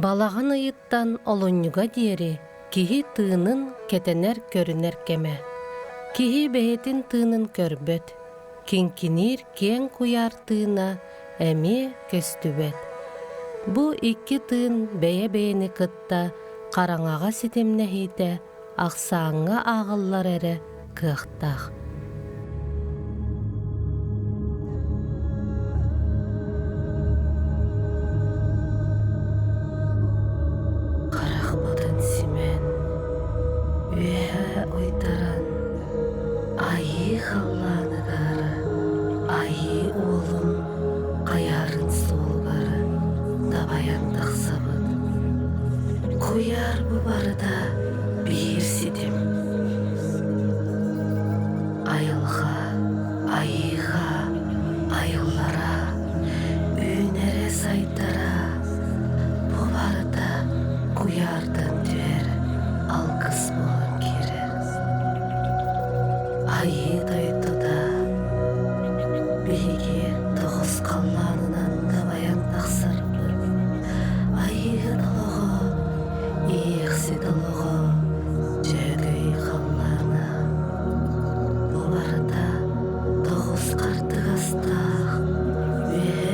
Балаҕан ыйыттан олунньуга диэри киһи тыынын кэтэнэр-көрүнэр кэмэ. Киһи бэйэтин тыынын көрбөт, киҥкиниир киэҥ куйаар тыына эмиэ көстүбэт. Бу икки тыын бэйэ-бэйэни кытта хараҥаҕа ситимнэһиитэ ахсааҥҥа ааҕыллар эрэ кыахтаах. Харахпытын симэн, үөһэ уйдаран, Айыы халлааныгар, Айыы уолун хайаарын суолугар дабайан тахсабыт. Куйаар бу барыта биир ситим. Айылҕа, айыыга, айыллара, үүнэрэ-сайдара бу барыта куйаартан түһэр алгыс буолан киирэр. Айыы дойдута биһиги тоҕус халлаанынан дабайан тахсарбыт. Айыыһыт олоҕо, иэхсит олоҕо, дьөһөгөй халлаана. Бу барыта тоҕус хартыгастаах үөһэ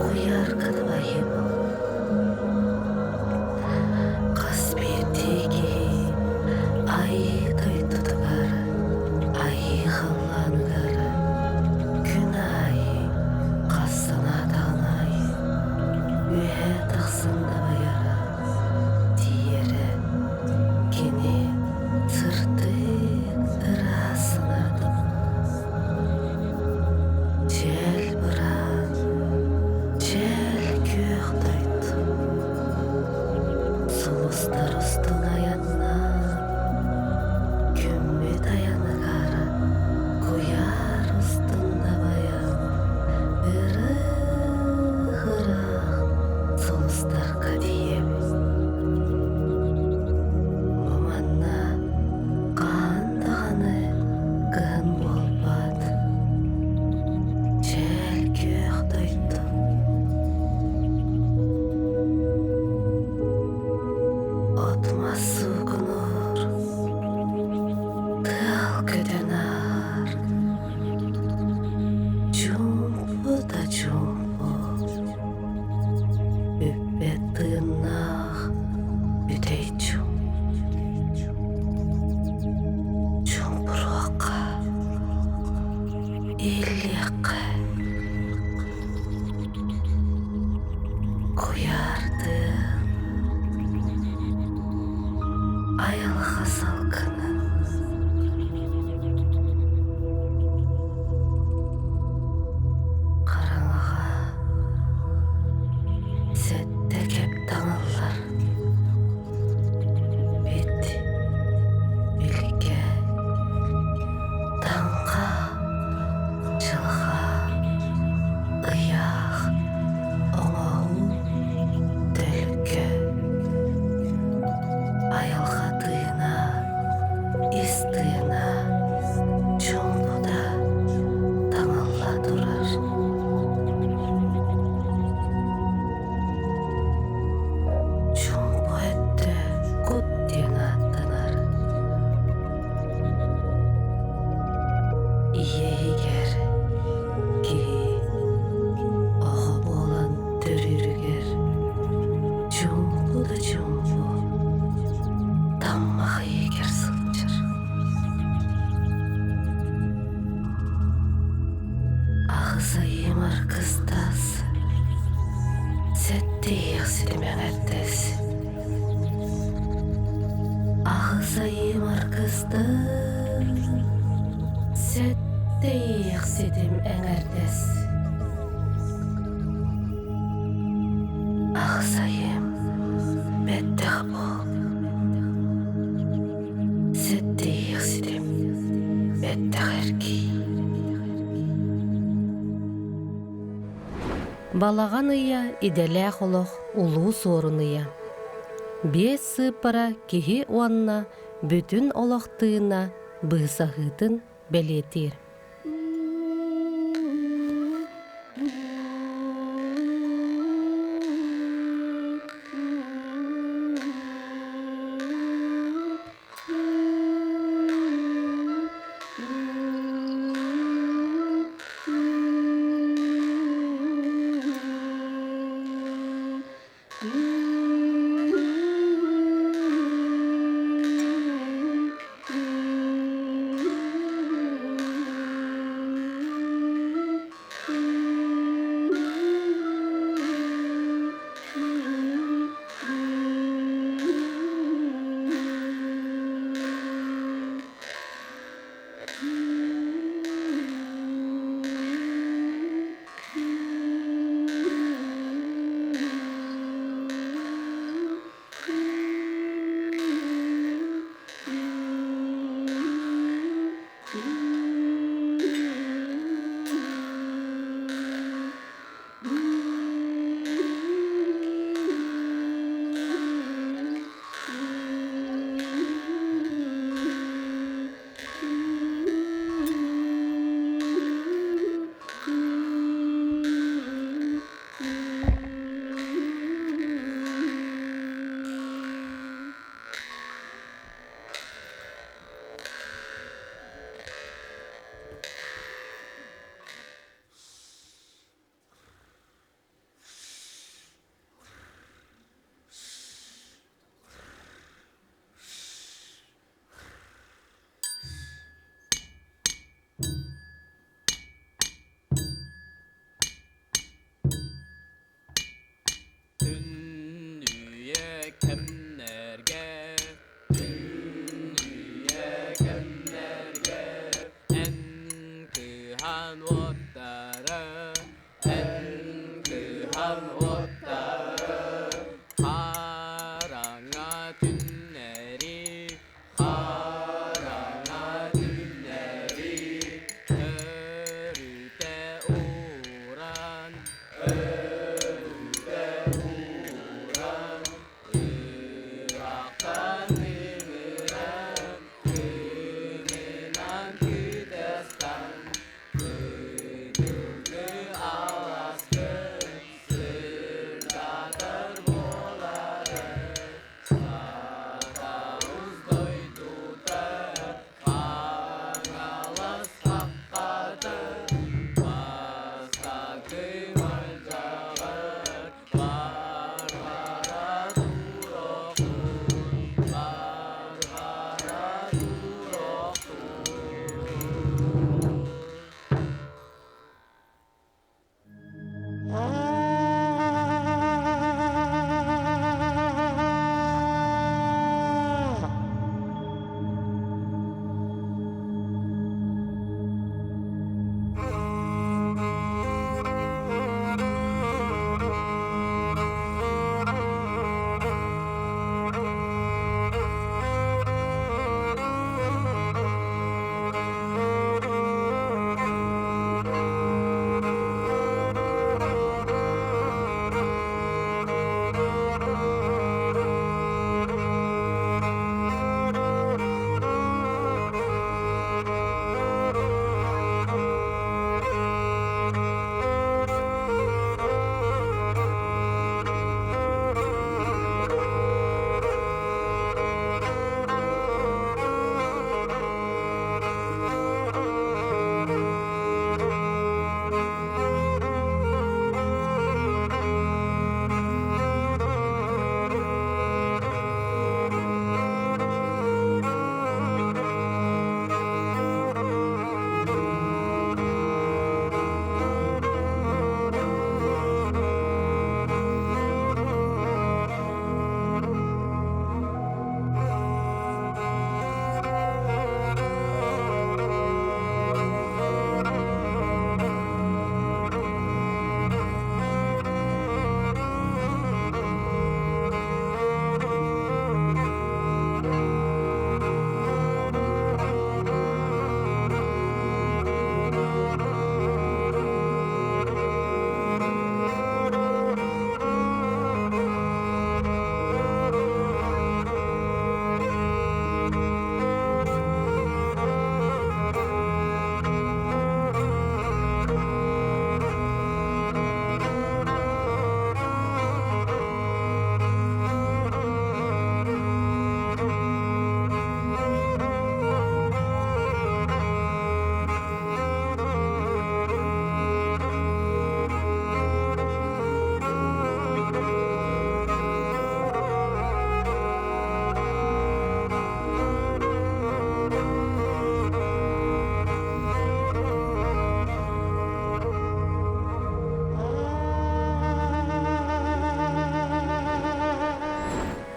куйаарга дабайыы буолла. Хас биирдии киһи Айыы дойдутугар, Айыы халлааныгар күн аайы хас санаатаҕын аайы үөһэ тахсан дабайара, тиийэрэ кини сырдык ыраас санаата Чээл быраан, чээл күөх дойду, сулустар устун айаннаан, күммүт айаныгар куйаар устун дабайан, ыраах-ыраах сулустарга тиийэбит. Бу манна хаһан даҕаны кыһын буолбат, чээл күөх дойду. От-мас суугунуур, тыал көтөн ааһар, чуумпу да чуумпу, бүппэт тыыннаах бүтэй Чуумпуруохха, иһиллиэххэ, куйаардыан, айылҕа салгынын хараҥаҕа сэттэ кэп таҥыллар. Бит, билгэ, таҥха, дьылҕа, ыйаах, оҥоһуу, төлкө, айылҕа тыына, ис тыына, чуумпута таҥылла турар. Чуумпу өттө кут диэн ааттанар. Ийэ иһигэр киһи оҕо буолан төрүүрүгэр чуумпу да чуумпу таммах иһигэр сылдьар. Аҕыс айыым аргыстас, сэттиэх ситимэҕэрдэс. Аҕыс айыым аргыстас, сэттиэх ситим эҥэрдэс. Аҕыс айыым бэттэх буол. Сэттиэх ситим бэттэх эргий. Балаҕан ыйа идэлээх олох улуу суорун ыйа. Биэс сыыппара киһи уонна бүтүн олох тыына быысаһыытын бэлиэтиир.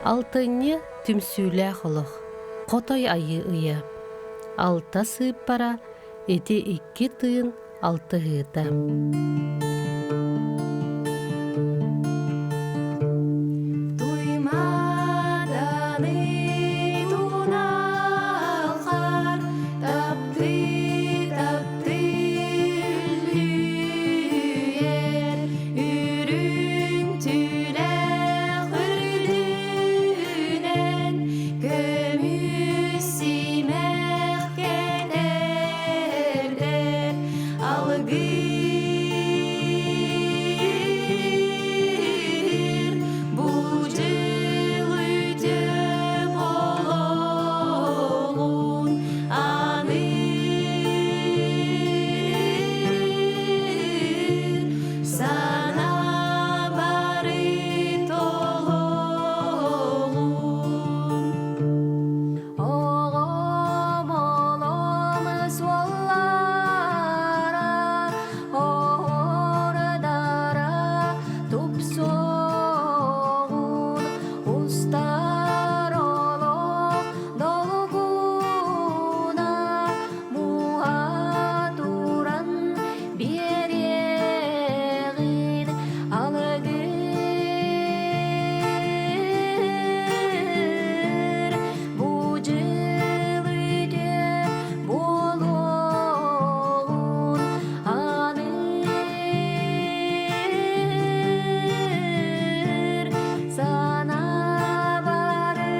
Алтынньы түмсүүлээх олох, хотой айыы ыйа. Алта сыыппара ити икки тыын алтыһыыта. Туймааданы туналхар таптыы таптыы үллүйэр үрүҥ түүлээх үрдүнэн көмүс симэх кэтэрдэр Алгыыр бу дьыл үтүө буолуоҕун аныыр санаа бары толуоҕун. Оҕом олом суоллара оһуордара тупсуоҕун устар олох долгуна муха туран биэриэҕин алгыыр бу дьыл үтүө буолуоҕун аныыр санаа бары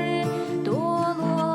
туолуоҕун.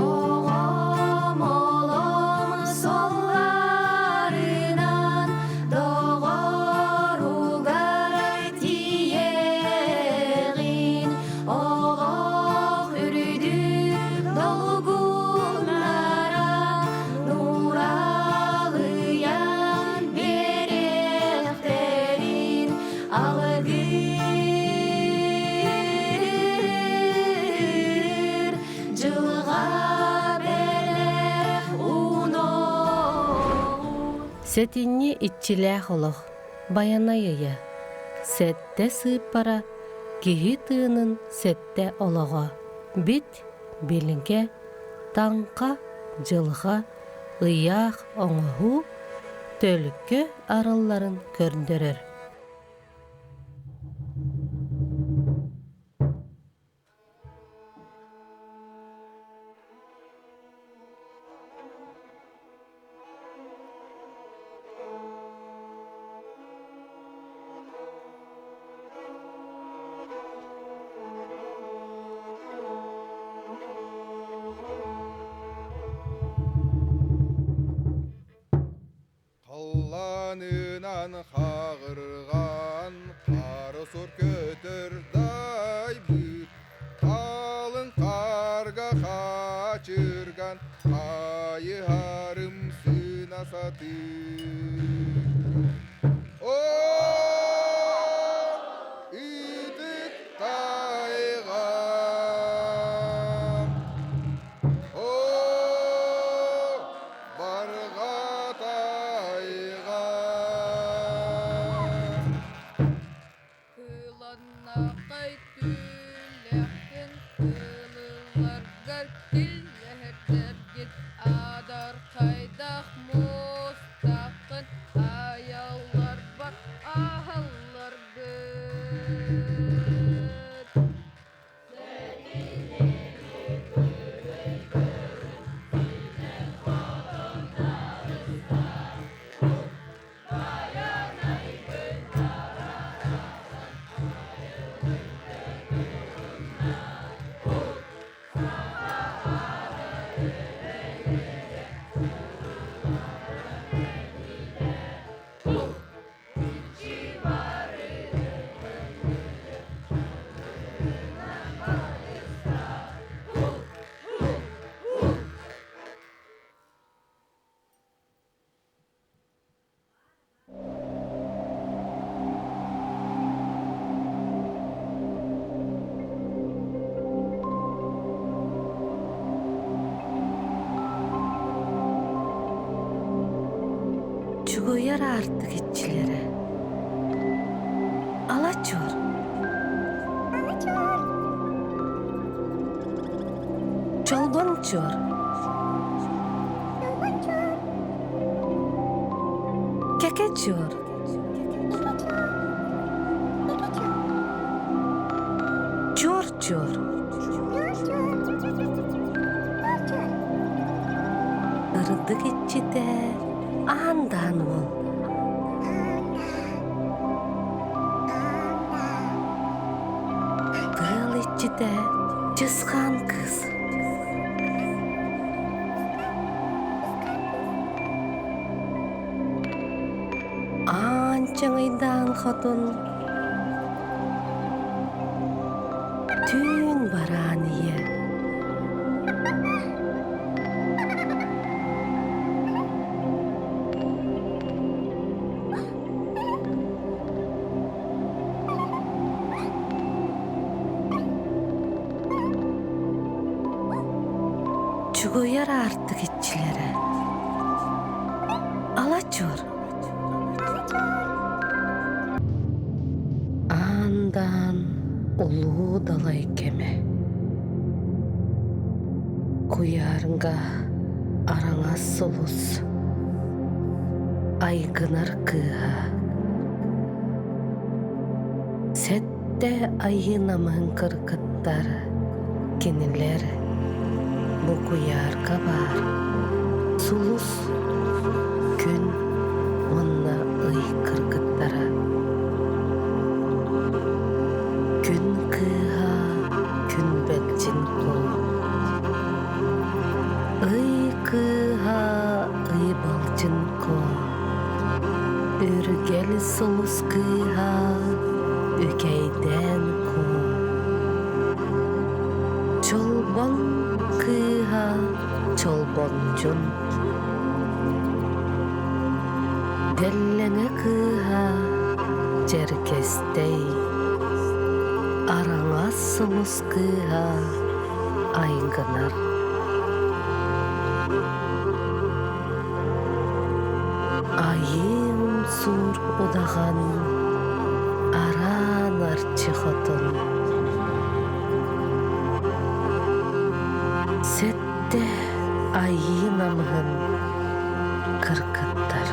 Оҕом олом суолларынан доҕоругар тиийэҕин олох үрдүк долгуннара нуралыйан биэриэхтэрин алгыыр дьылҕа бэлэх уунуоҕун. Сэтинньи иччилээх олох Байанай ыйа, сэттэ сыыппара, киһи тыынын сэттэ олоҕо, бит, билгэ, таҥха, дьылҕа, ыйаах оҥоһуу, төлкө арылларын көрдөрөр. Халлаанынан хаҕырҕаан, хара сур көтөр дайбыт, халыҥ хаарга хаачырган, хайыһарым сына сатыыр. Оо, ытык тайҕам, оо, Барҕа тайҕа. Кыланнахай түүлэххин кылылларгар киллэһэрдэргит адархайдах муостаххын айалларбар аһалларгыт. Чугуйар аартык иччилэрэ Ала-чуор Чолбон чуор Кэкэ чуор Чуор чуор Ырдык иччитэ аан-даан уол Тыал иччитэ Чысхаан кыыс Аан чаҥыйдаан хотун Түүн бараан ийэ Чугуйар аартык иччилэрэ Ала-чуор Аан-даан улуу далай кэмэ Куйаарга араҥас сулус Айгынар кыыһа Сэттэ айыы намыһын кыргыттар кинилэр бу куйаарга баар сулус күн уонна ый кыргыттара Күн кыыһа күн бэлдьин куо Ый кыыһа ый балдьын куо Үргэл сулус кыыһа үкэйдээн куо Чолбон кыыһа чолбончун Дэллэҥэ кыыһа Дьэргэстэй Араҥас сулус кыыһа Айгынар Айыы умсуур удаҕан Араан арчы хотун Сэттэ айыы намыһын кыргыттар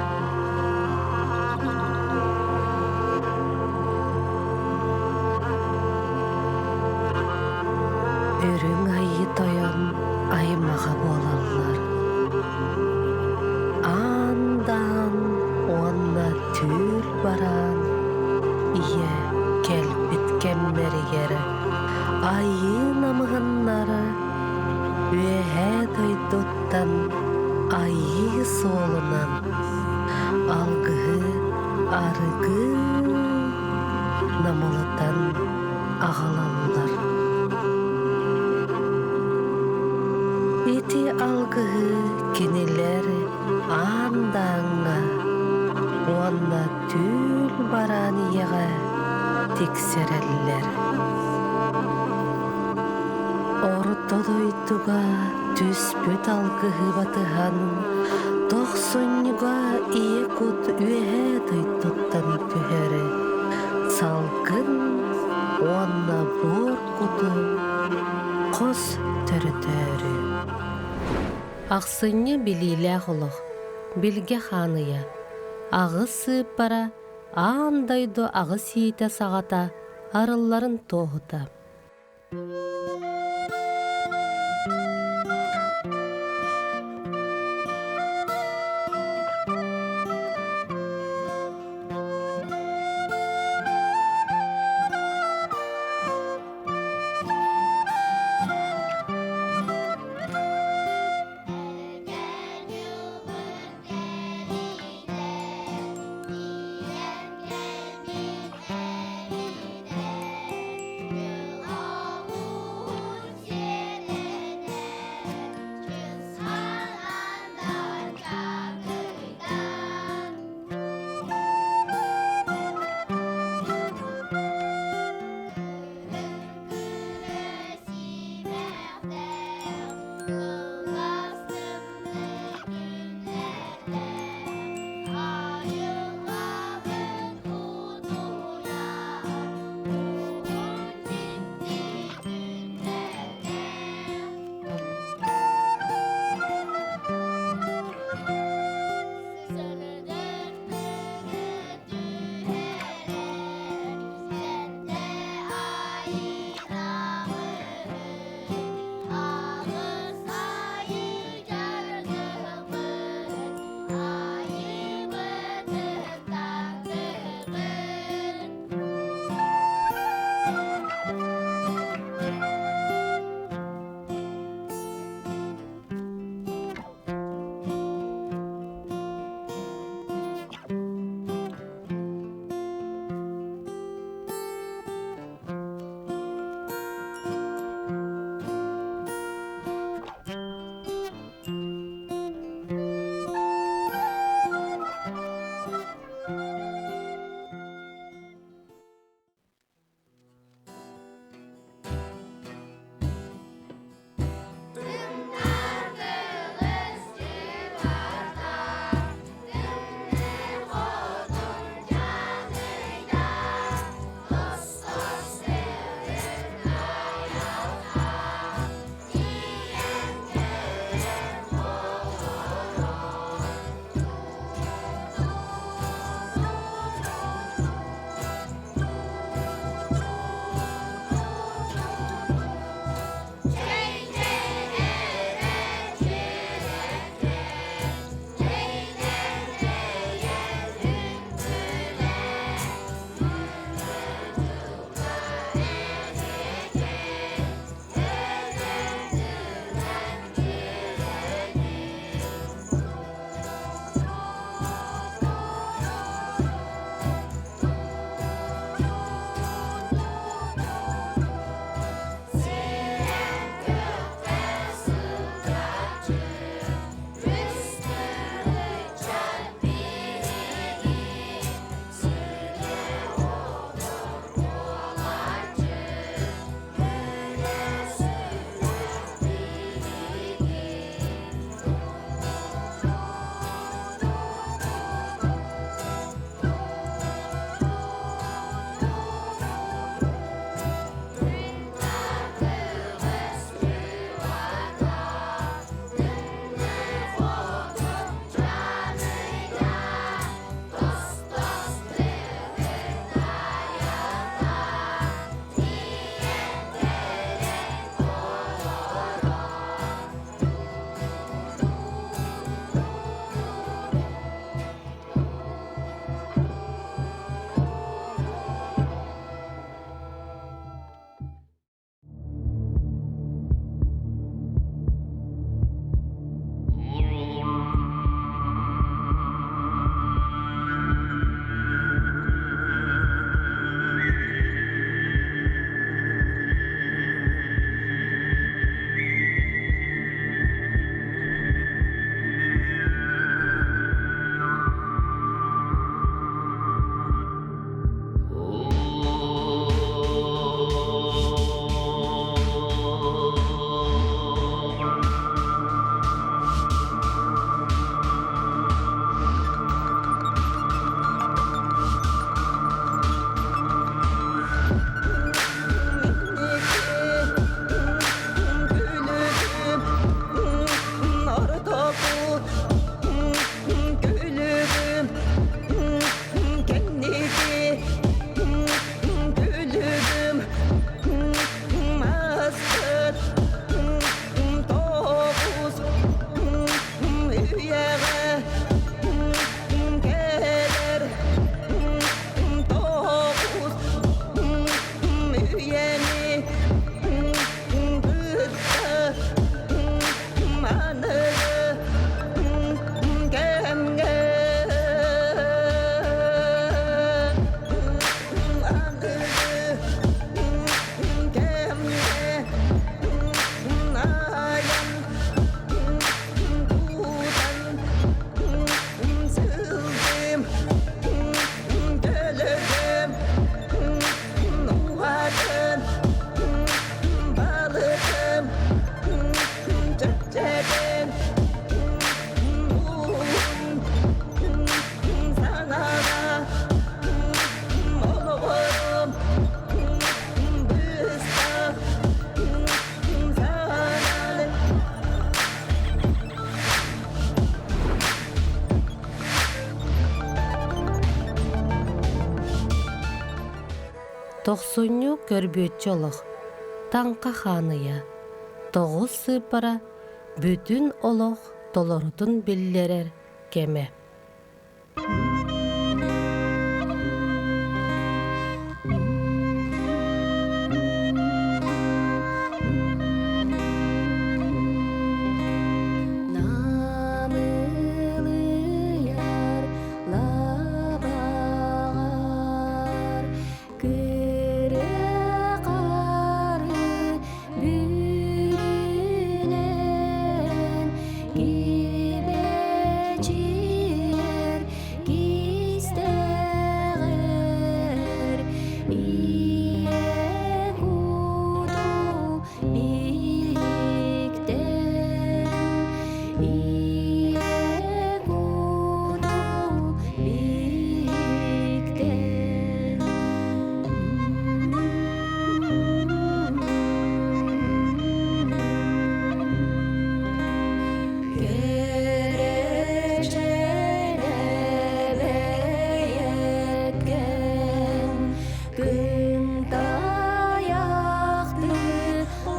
Үрүҥ Айыы Тойон аймаҕа буолаллар Аан-даан уонна түүл бараан ийэ кэлбит кэмнэригэр айыы намыһыннара Үөһээ дойдуттан айыы суолунан алгыһы арыгы намылытан аҕалаллар. Ити алгыһы кинилэр аан дааҥҥа уонна түүл бараан ийэҕэ тиксэрэллэр. Орто дойдуга түспүт алгыһы батыһан, тохсунньуга ийэ кут үөһээ дойдуттан түһэр, салгын уонна буор куту хос төрөтөөрү. Ахсынньы билиилээх олох, билгэ хаан ыйа, аҕыс сыыппара аан дойду аҕыс иитэ саҕата арылларын туоһута. Тохсунньу көрбүөччү олох, таҥха хааныйа, тоҕус сыыппара бүтүн олох толорутун биллэрэр кэмэ. Намылыйар лабаҕар Күрэ хары бүрүнэн кибэчиэр кистэҕэр ийэ куту биһиктэн ийэ куту биһиктэн. Кэрэчэлэбэйэккэм күн тайахты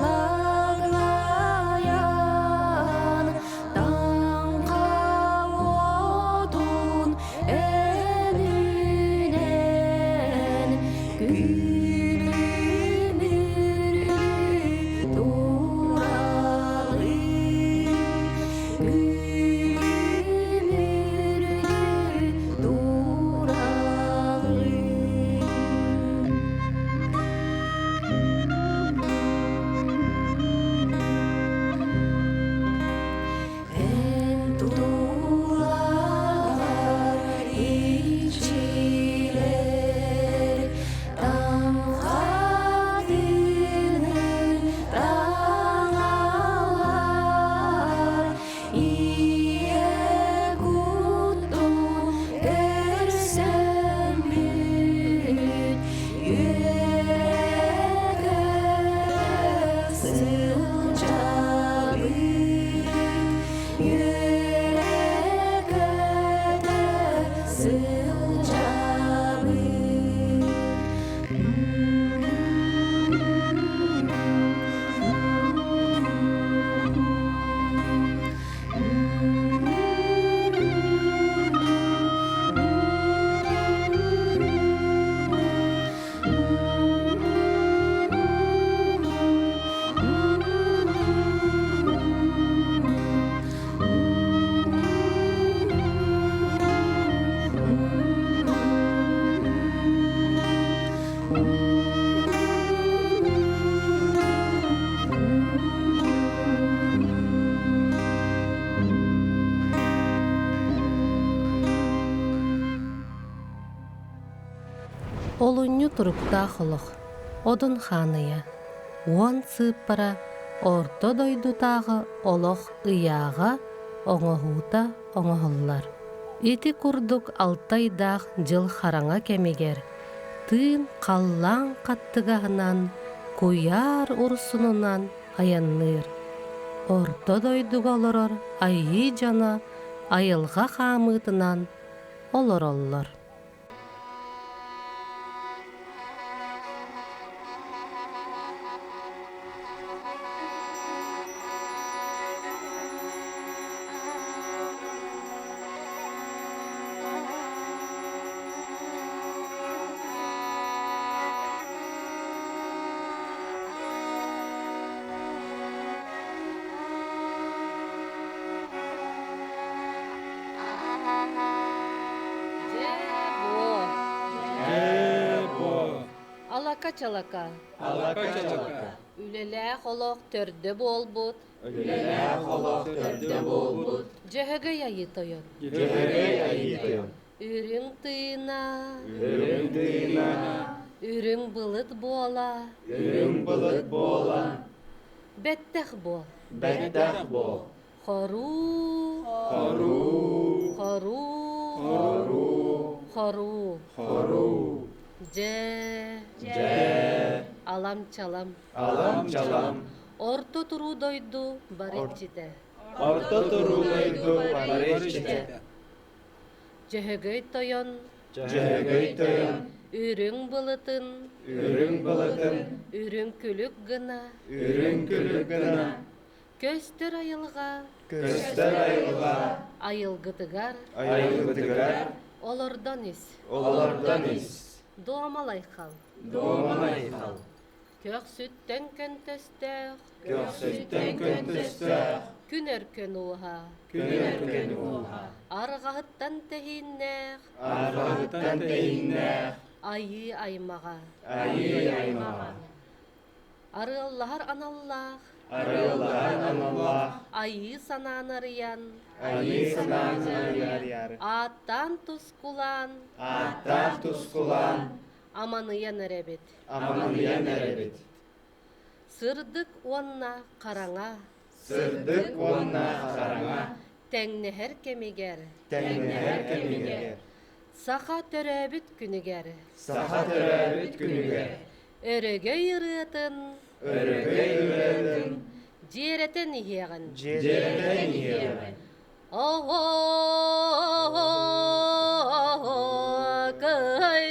лаглайан таҥха уотун Өнүнэн күлүмүрдүү тураҕын, күлүмүрдүү тураҕын. Эн тулаҕар иччилэр таҥхатыынын таҥалар ийэ кутун көрсөммүт үөрэ сылдьабыт үөрэ-көтө сылдьабыт. Олунньу туруктаах олох, Одун хааныйа, уон сыыппара Орто дойдутааҕы олох ыйааҕа оҥоһуута оҥоһуллар. Ити курдук алтайдаах дьыл хараҥа кэмигэр тыын халлаан хаттыгаһынан, куйаар урсунунан айанныыр. Орто дойдуга олорор айыы дьоно айылҕа хаамыытынан олороллор. Дьээ-буо. Алака-чалака. Алака-чалака. Үлэлээх олох төрдө буолбут. Үлэлээх олох төрдө буолбут. Дьөһөгөй айыы тойон. Дьөһөгөй айыы тойон. Үрүҥ тыына. Үрүҥ тыына. Үрүҥ былыт буола. Үрүҥ былыт буола. Бэттэх буол. Бэттэх буол. Хоруу. Хоруу. Хоруу. Хоруу. Хоруу. Хоруу. Дьэ. Дьэ. Алам-чалам. Алам-чалам. Орто туруу дойду бары иччитэ. Орто туруу дойду бары иччитэ. Дьөһөгөй тойон. Дьөһөгөй тойон. Үрүҥ былытын Үрүҥ былытын Үрүҥ күлүк гына Үрүҥ күлүк гына Көстөр айылҕа Көстөр айылҕа Айылгытыгар Айылгытыгар Олордон ис Олордон ис Дуомал айхал Дуомал айхал Көхсүттэн көнтөстөөх Көхсүттэн көнтөстөөх Күн өркөн ууһа Күн өркөн ууһа Арҕаһыттан тэһииннээх Арҕаһыттан тэһииннээх Айыы аймаҕа Айыы аймаҕа Арыаллаһар аналлаах Арыаллаһар аналлаах Айыы санаан арыйан Айыы санаан арыйан Ааттаан тускулаан Ааттаан тускулаан Аманыйан эрэбит Аманыйан эрэбит Сырдык уонна хараҥа Сырдык уонна хараҥа Тэҥнэһэр кэмигэр Тэҥнэһэр кэмигэр Саха төрөөбүт күнүгэр Саха төрөөбүт күнүгэр Өрөгөй ырыатын Өрөгөй ырыатын Дьиэрэтэн иһиэҕин Дьиэрэтэн иһиэҕин Оһуокай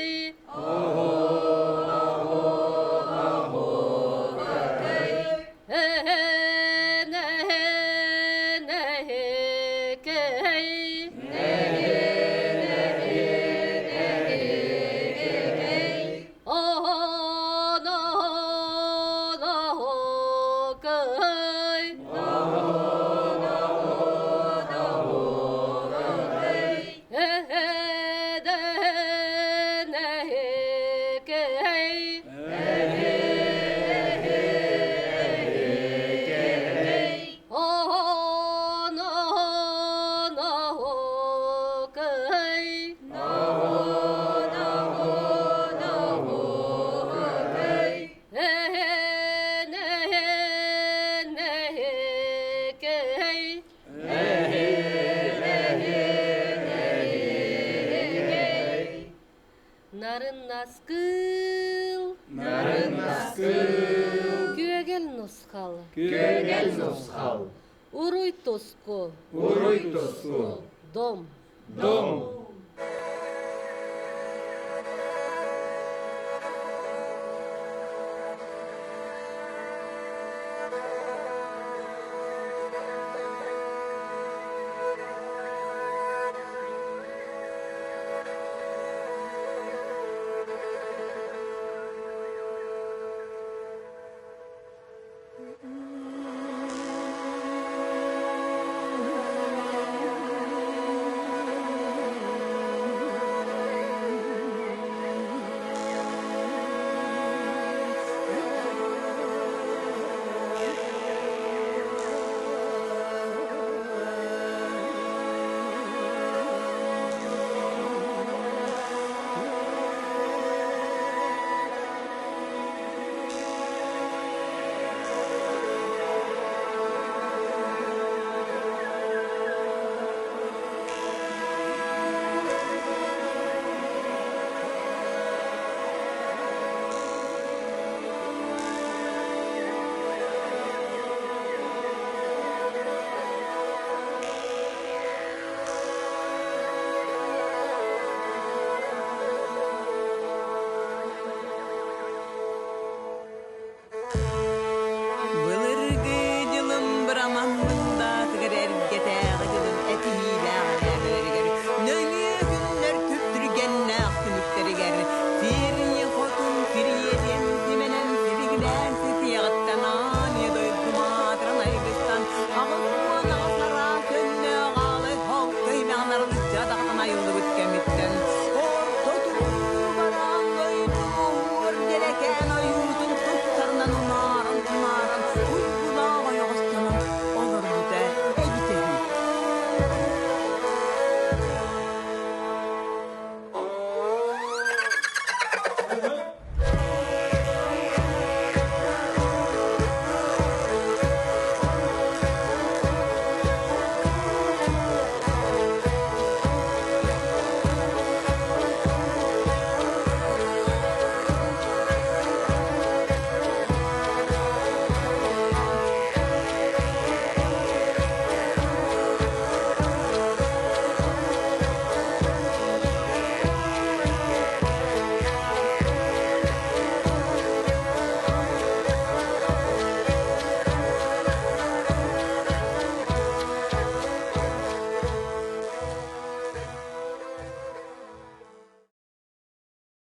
Эһэнэһэнэһэкэй Оһоноһоноһокай Эһэдэнэһэкэй Оһоноһоноһокай Эһэнэһэнэһэкэй Нарын наскыл Нарын наскыл Күөгэл нусхал Күөгэл нусхал Уруй туску Уруй туску Дом Дом.